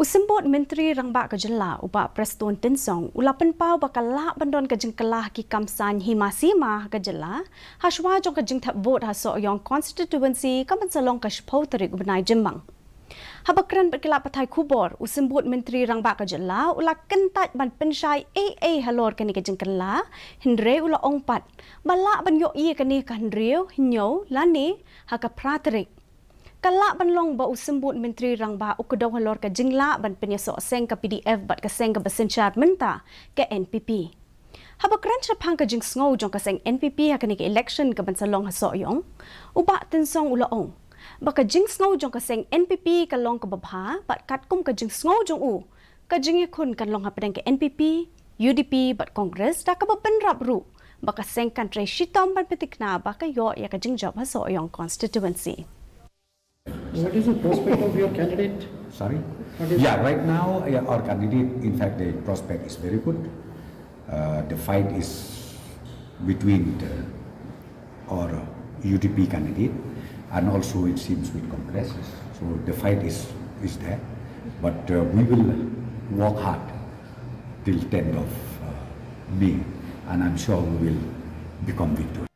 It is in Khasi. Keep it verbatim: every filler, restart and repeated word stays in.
U Symbud Myntri Rangbah ka Jylla, u Bah Prestone Tynsong, u la pynpaw ba ka lah ban don ka jingkylla ha ki kam saiñ hima sima ha ka Jylla, hashwa jong ka jingthep vote ha Sohiong Constituency ka ban sa long ka shiphew tarik u bnai Jymmang. Haba kren bad ki lad pathai khubor, u Symbud Myntri Rangbah ka Jylla, u la kyntait ban pynshai ei ei halor kane ka jingkylla, hynrei u la ong pat ba lah ban ïohi ïa kane ka hynriew, hynñiew, lane ha ka phra tarik. Ka lah ban long ba u Symbud Myntri Rangbah u kdew halor ka jinglah ban pynïasoh seng ka P D F bad ka seng kaba synshar mynta, ka N P P. Haba kren shaphang ka jingsngew jong ka seng N P P ha kane ka election ka ban sa long ha Sohiong, u Bah Tynsong u la ong ba ka jingsngew jong ka seng N P P ka long kaba bha, bad katkum ka jingsngew jong u, ka jingïakhun kan long hapdeng ka N P P, U D P bad Congress, da kaba bynrap ruh ba ka seng kan trei shitom ban pynthikna ba ka ïoh ïa ka jingjop ha Sohiong Constituency. What is the prospect of your candidate? Sorry? What is Yeah, right now, yeah, our candidate, in fact, the prospect is very good. Uh, the fight is between the, our U D P candidate and also it seems with Congress. So the fight is, is there. But uh, we will work hard till tenth of uh, May, and I'm sure we will become victorious.